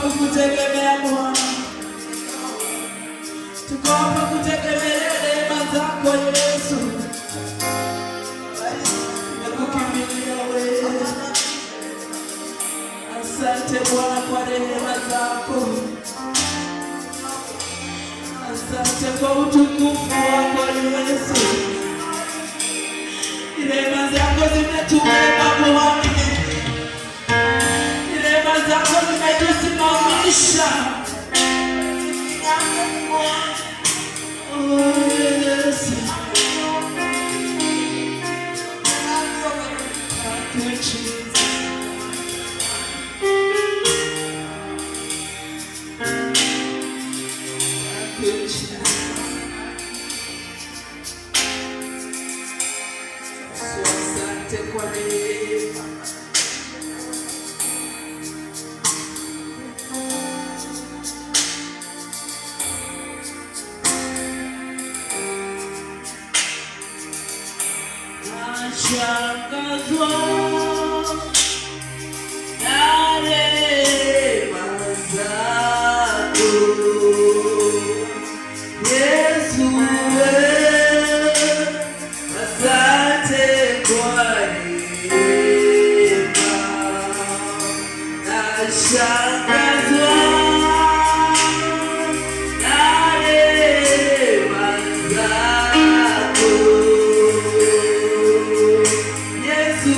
Kukutegemea Bwana, tuko hapa kutegemea rehema zako Yesu, na wewe. Asante Bwana kwa rehema zako, asante kwa utukufu wako Yesu. Rehema zako zimetubeba Bwana, rehema zako zimetusimamisha. Oh, Yesu. Thank you, Jesus. Thank you, Jesus. So asante kwa rehema. Nashangazwa na rehema zako Yesu, asante kwa rehema. Nashangazwa na rehema zako Yesu.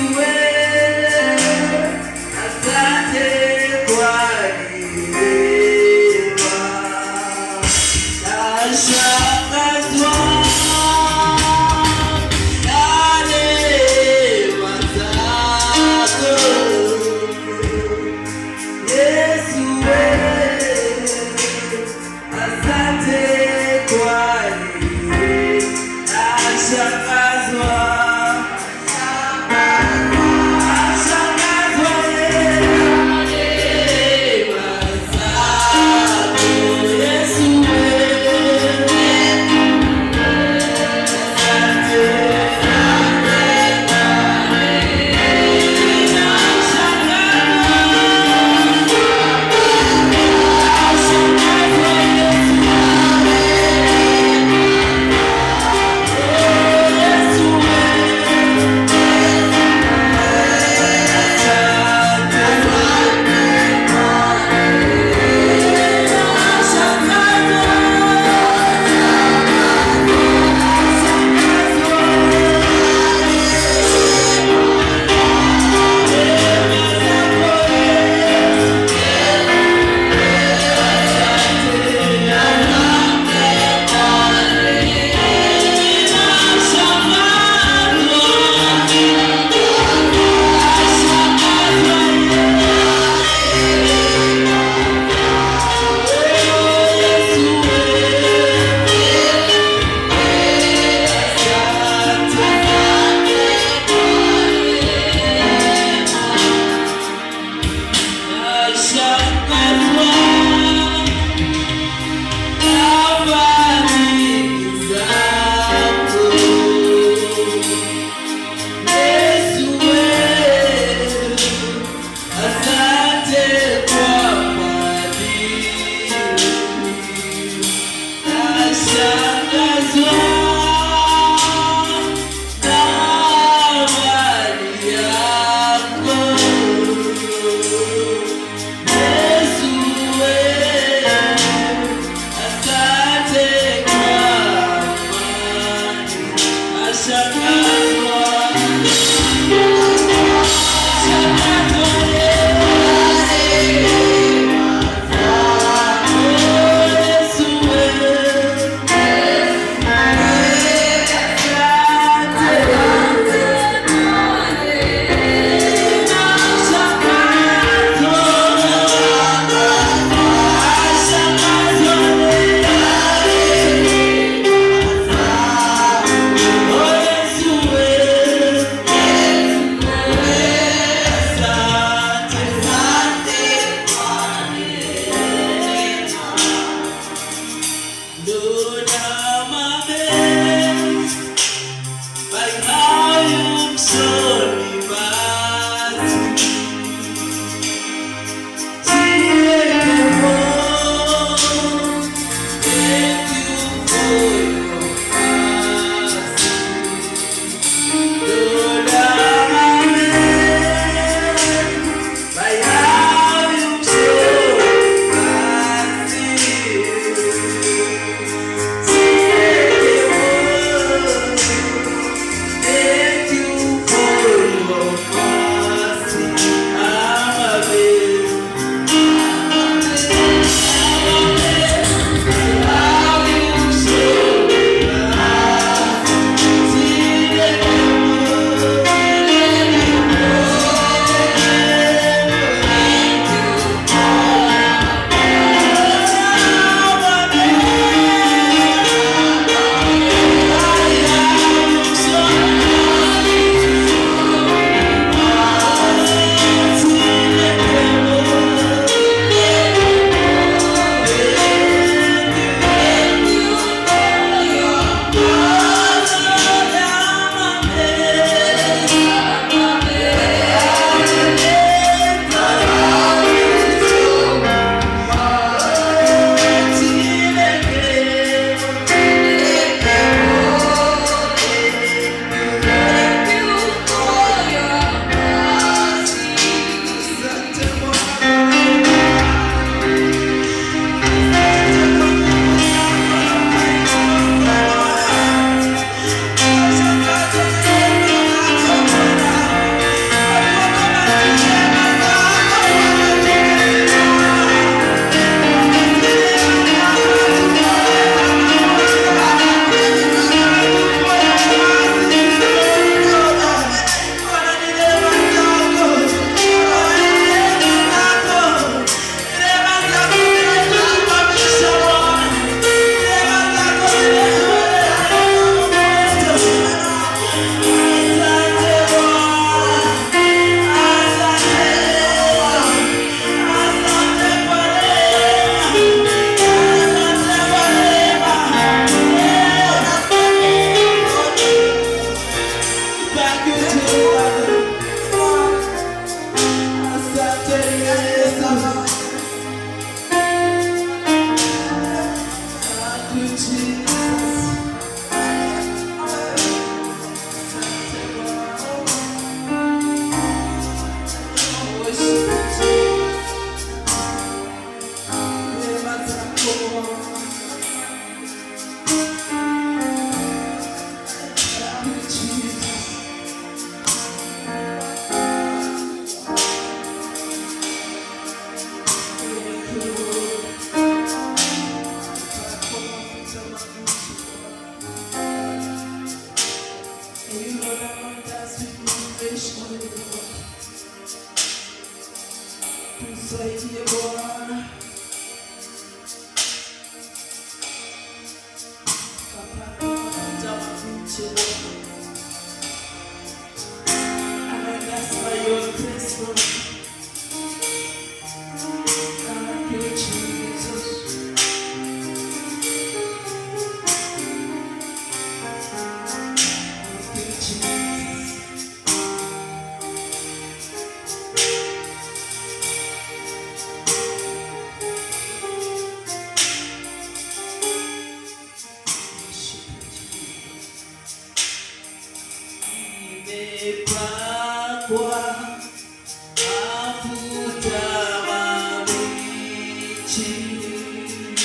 Chini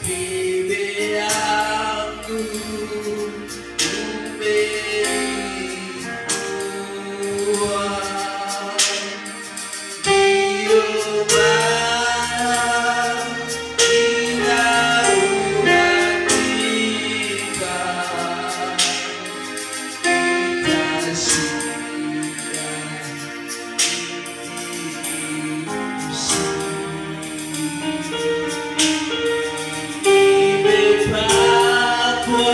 pembe yangu umeinua, ndiyo maana nina uhakika nitashinda nikiishi. Nimepakwa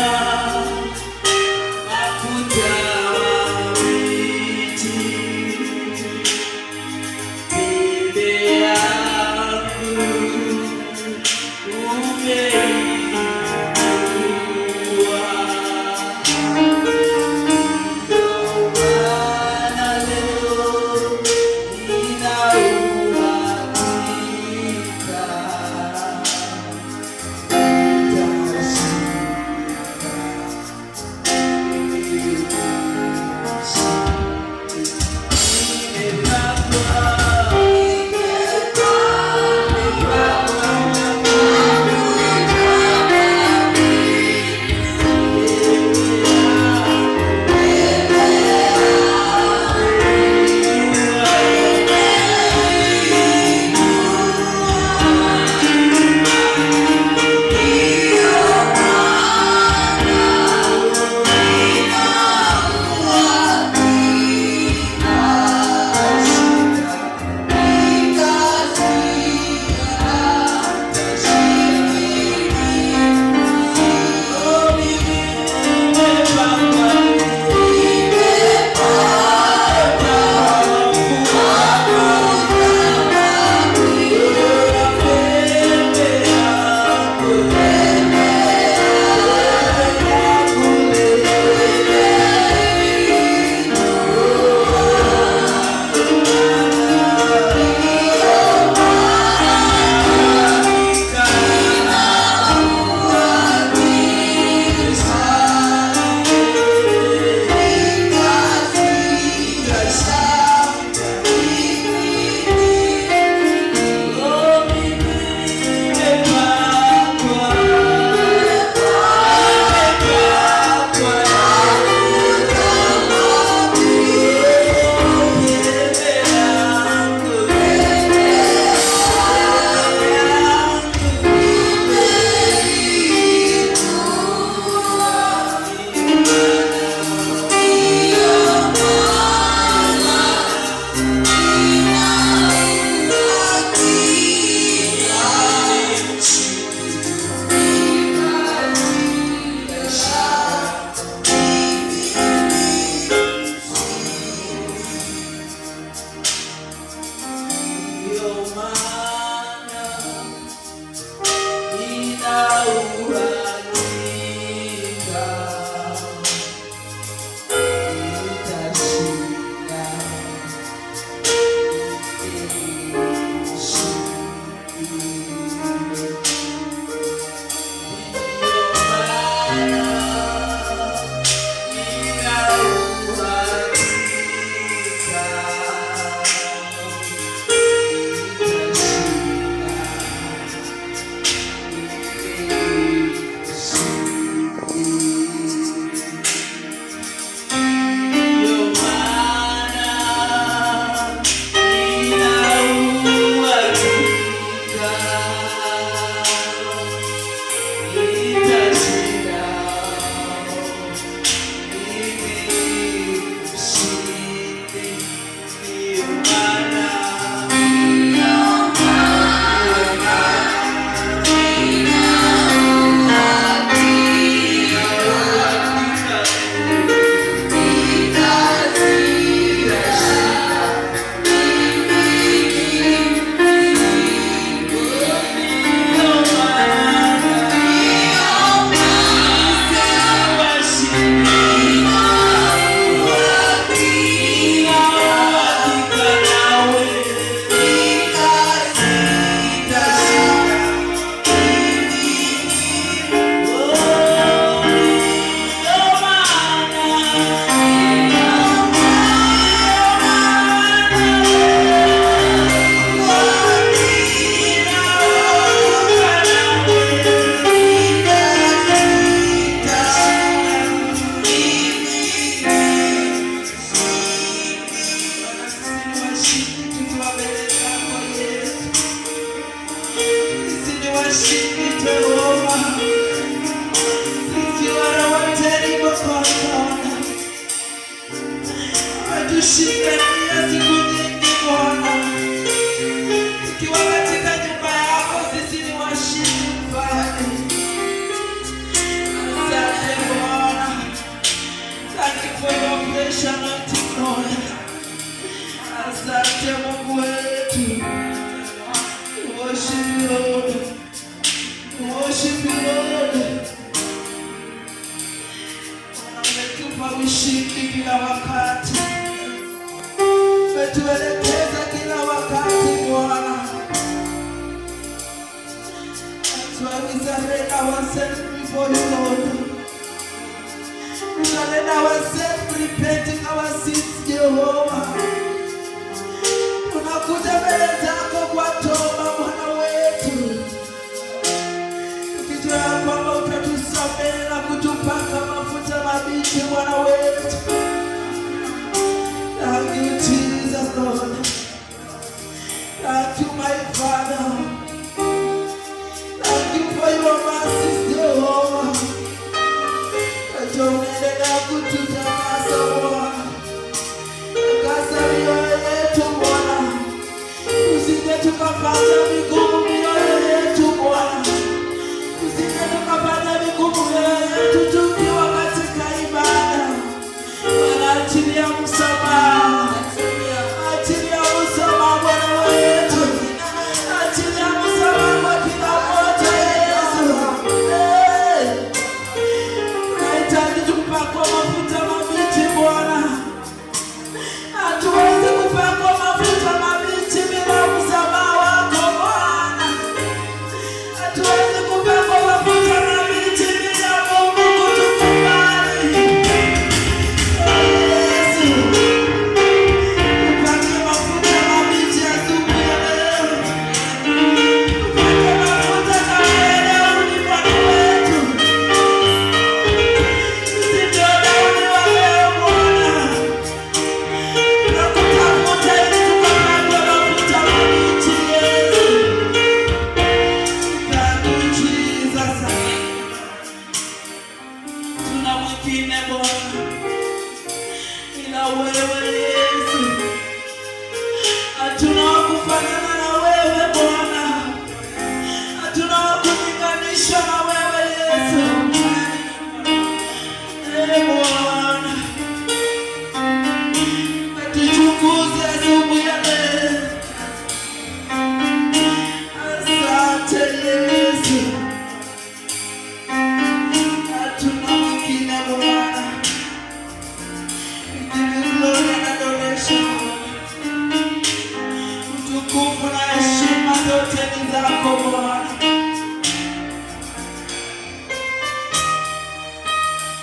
Washindi, Jehova. Since you are our terrible Father. Umetushikania siku nyingi, Bwana. Tukiwa katika nyumba yako, sisi ni washindi, Mfalme. Asante, Bwana. Thank you for your fresh anointing, Lord. Asante, Mungu wetu. We worship you, Lord. We worship you, Lord. Bwana, umetupa ushindi kila wakati. Umetuelekeza kila wakati, Bwana. That's why we surrender ourselves before you, Lord. We surrender ourselves, repenting our sins, Jehovah. Tunakuja mbele zako kwa toba, Bwana wetu, tukijua ya kwamba utatusamehe na kutupaka mafuta mabichi, Bwana wetu. Thank you, Jesus, Lord. Thank you, my Father. Thank you for your mercies, Jehovah. Najua unaendelea kututakasa, Bwana. Takasa mioyo yetu, Bwana. Tusije tukafanya migumu mioyo yetu, Bwana. Tusije tukafanya migumu mioyo yetu tukiwa katika ibada. Bwana, achilia msamaha. Achilia msamaha, Bwana wetu. Achilia msamaha kwa kila mmoja, Yesu. Hey. Tunahitaji tukupakwa mafuta mabichi, Bwana. Hatuwezi kupakwa mafuta mabichi bila msamaha wako, Bwana. Hatuwezi kupakwa mafuta mabichi bila Mungu kutukubali. Yesu, tupake mafuta mabichi asubuhi ya leo. Tupake mafuta kama ya Daudi, Bwana wetu. Sisi ndio Daudi wa leo, Bwana. Tunakutafuta ili tukapakwe mafuta mabichi, Yesu. Thank you, Jesus. Tuna mwingine, Bwana, ila wewe, Yesu. Hatuna wa kufanana na wewe, Bwana. Hatuna wa kulinganisha na wewe, Yesu. Ee Bwana, tuchunguze asubuhi ya leo. Asante, Yesu. Hatuna mwingine, Bwana. We give you glory and adoration. Utukufu na heshima zote ni zako, Bwana.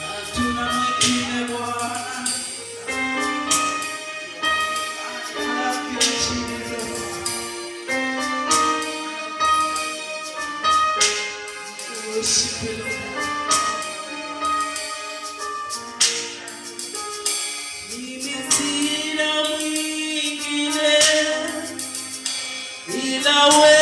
Hatuna mwingine, Bwana. Thank you, Jesus. We worship you, Lord. Mimi sina mwingine ila wewe.